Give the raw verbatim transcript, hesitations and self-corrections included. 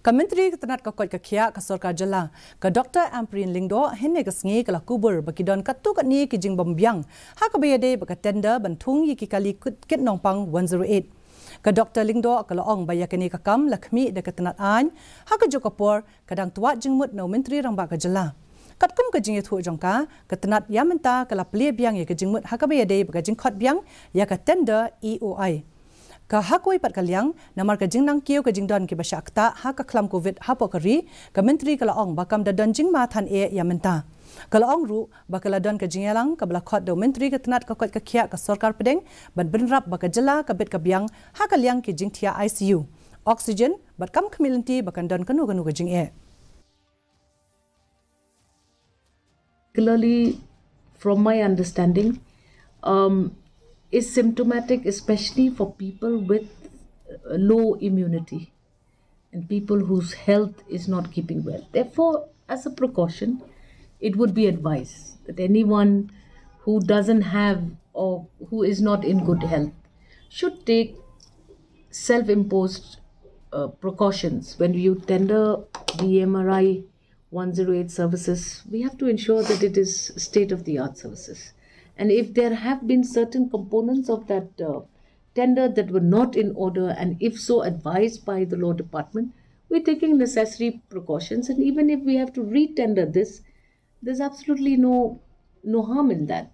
Ka Myntri ka tnat ka koit ka khiah ka sorkar jylla, ka Dr Ampareen Lyngdoh, hynne ka sngi ka la kubur ba ki don katto katne ki jingbym biang ha kaba ïadei bad ka tender ban thung ïa ki kali kit, kit nongpang one zero eight. Ka Dr Lyngdoh ka la ong ba ïa kane ka kam la khmih da ka tnat aiñ, ha kajuh ka por ka dang twad jingmut na u Myntri Rangbah ka jylla. Katkum ka jingïathuh jong ka, ka tnat ïa mynta ka la plie biang ïa ka jingmut ha kaba ïadei bad ka jingkhot biang ïa ka tender E O I. Ka ha kawei pat ka liang, namar ka jingnang kiew ka jingdon kiba shah ktah ha ka khlam Covid hapoh ka ri, ka Myntri ka la ong ba kam da don jingma than eh ïa mynta. Ka la ong ruh ba ka la don ka jingïalang kaba la khot da u Myntri ka tnat ka koit ka khiah ka sorkar pdeng ban bynrap ba ka jylla ka bit ka biang ha ka liang ki jingthiah I C U, oxygen bad kam khmih lynti ba kan don kano kano ka jingeh. Particularly, from my understanding, um, is symptomatic, especially for people with uh, low immunity and people whose health is not keeping well. Therefore, as a precaution, it would be advised that anyone who doesn't have or who is not in good health should take self-imposed uh, precautions. When you tender the M R I one zero eight services, we have to ensure that it is state-of-the-art services. And if there have been certain components of that uh, tender that were not in order, and if so advised by the law department, we're taking necessary precautions. And even if we have to re-tender this, there's absolutely no no harm in that.